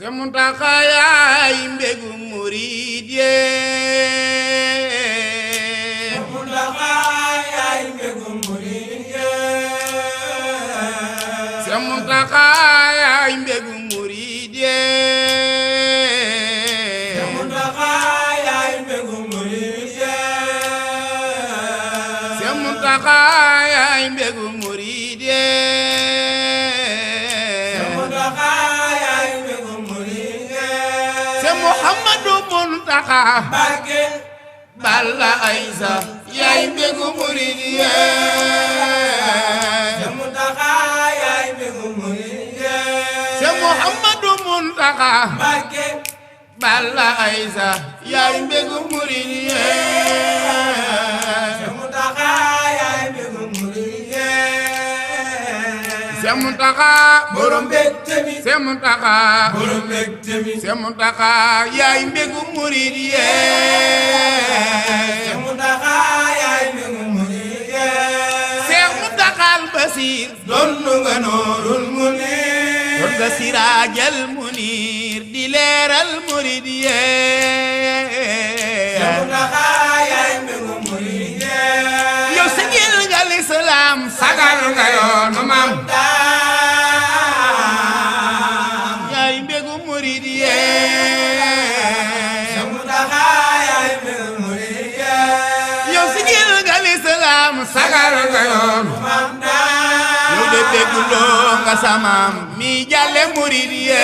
Seex Muntaxa yaay mbégum murid yee. Seex Muntaxa yaay mbégum murid yee. Seex Muntaxa yaay mbégum murid yee. Seex Muntaxa yaay mbégum murid yee. Seex Muntaxa yaay mbégum murid yee. Seex Muntaxa yaay mbégum murid yee. Seex Muhammadu Muntaxa Mbàkke Balla Aysa yaay mbégum murid yee. Seex Muntaxa yaay mbégum murid yee. Seex Muhammadu Muntaxa Mbàkke Balla Aysa yaay mbégum murid yee. Seex Muntaxa yaay mbégum murid yee. Seex Muntaxa borom mbégte mi. Seex Muntaxa borom mbégte mi. Seex Muntaxa yaay mbégum murid yee. Seex Muntaxa yaay mbégum murid yee. Seex Muntaxal Basiir donnu nga noorul munir. doon nga siraajal munir di leeral murid yee. Seex Muntaxa yaay mbégum murid yee. yow sigil nga lislaam sagal nga yoonu maam yaay mbégum murid yee. Seex Muntaxa yaay mbégum murid yee. yow sigil nga lislaam sagal nga yoonu yow de bégguloo nga samaam mi jàlle murid yee.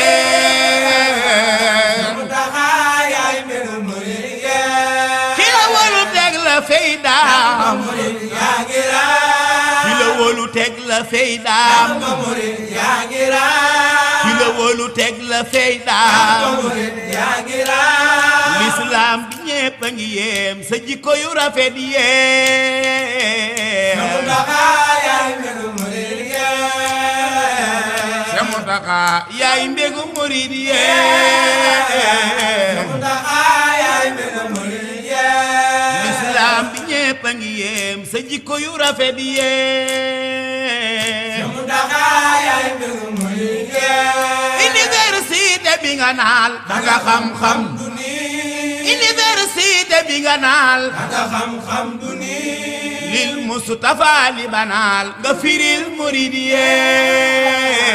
Seex Muntaxa yaay mbégum murid yee. ki la wolu teg la fay daam murid yaa ngi raam. ki la wolu teg la fay daam murid yaa ngi raam. ki la wolu teg la fay daam murid yaa ngi raam. lislaam bi ñépp a ngi yéem sa jikko yu rafet yee. Seex Muntaxa yaay mbégum murid yee. Seex Muntaxa yaay mbégum murid yee. Seex Muntaxa yaay mbégum murid yee. lislaam bi ñépp a ngi yéem sa jikko yu rafet yee. Seex Muntaxa yaay mbégum murid yee. université bi nga naal danga xam-xam du nii. université bi nga naal danga xam-xam du nii. lil Mustafa li banaal nga firil murid yee.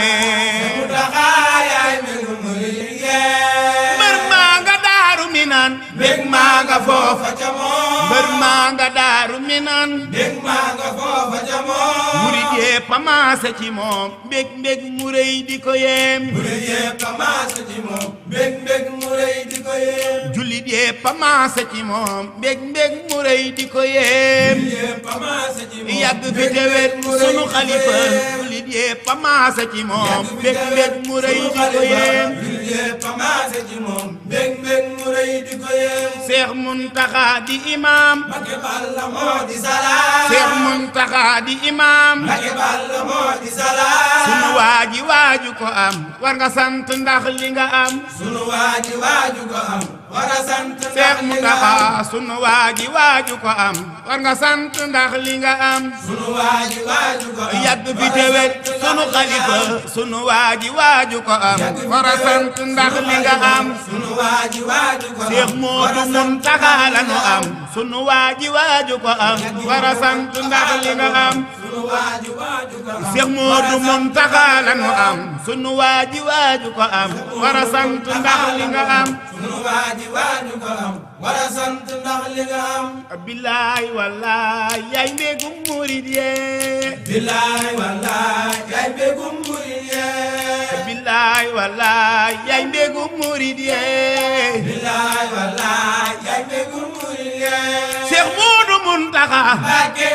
Seex Muntaxa yaay mbégum murid yee. mbër maa nga daaru minan mbég maa nga foofa ca moom. mbër maa nga daaru minan mbég maa nga foofa ca moom. murid yee pamaase ci moom mbég mbég mu rëy di ko yéem. murid yee pamaase ci moom. mbég mbég mu rëy di ko yéem. jullit yee pamaase ci moom mbég mbég mu rëy di ko yéem. yee pamaase ci moom. yàgg fi te wet sunu xalifa jullit yee pamaase ci moom mbég mbég mu rëy di ko yéem. jullit yee pamaase ci moom. mbég mbég mu rëy di ko yéem. Seex Muntaxa di imaam. Mbàkke Balla moo di salaam. Seex Muntaxa di imaam. Mbàkke Balla moo di salaam. sunu waaji waaju ko am war nga sant ndax li nga am. sunu waaji waaju ko am. war a sant ndax Seex li nga Muntaxa am. sunu waaji waaju ko am war nga sant ndax li nga am. sunu waaji waaju ko am. yàgg fi te wet sunu xalifa sunu waaji waaju ko am war a sant ndax li nga am. sunu waaji waaju ko am. Seex Moodu Muntaxa la nu am sunu waaji waaju ko am war a sant ndax li nga am. sunu waaji waaju ko am. Seex Moodu Muntaxa la nu am sunu waaji waaju ko am war a sant ndax li nga am. sunu waaji waaju ko am. war a sant ndax li nga am. billaay wallaay yaay mbégum murid yee. billaay wallaay yaay mbégum murid yee. billaay wallaay yaay mbégum murid yee. billaay wallaay yaay mbégum murid yee. Seex Moodu Muntaxa Mbàkke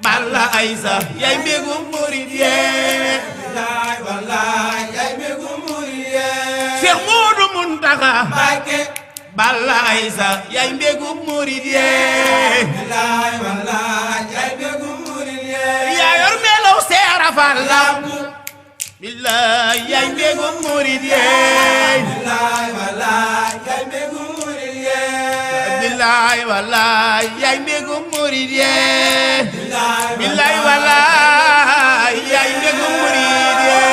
Balla Aysa yaay mbégum murid yee. billaay wallaay yaay mbégum murid yee. Seex Moodu Muntaxa Mbàkke Balla Aysa yaay mbégum murid yee. billaay wallaay yaay mbégum murid yee. yaa yor melaw Seera Faal lambu billaay yaay mbégum murid yee. billaay wallaay yaay mbégum murid yee. billaay wallaay yaay mbégum murid yee. billaay billaay wallaay yaay mbégum murid yee.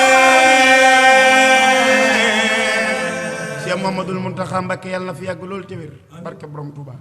Cheikh Mouhamadoul Mountakha Mbacké yàlla na fi yàgg loolu te wér barke borom Touba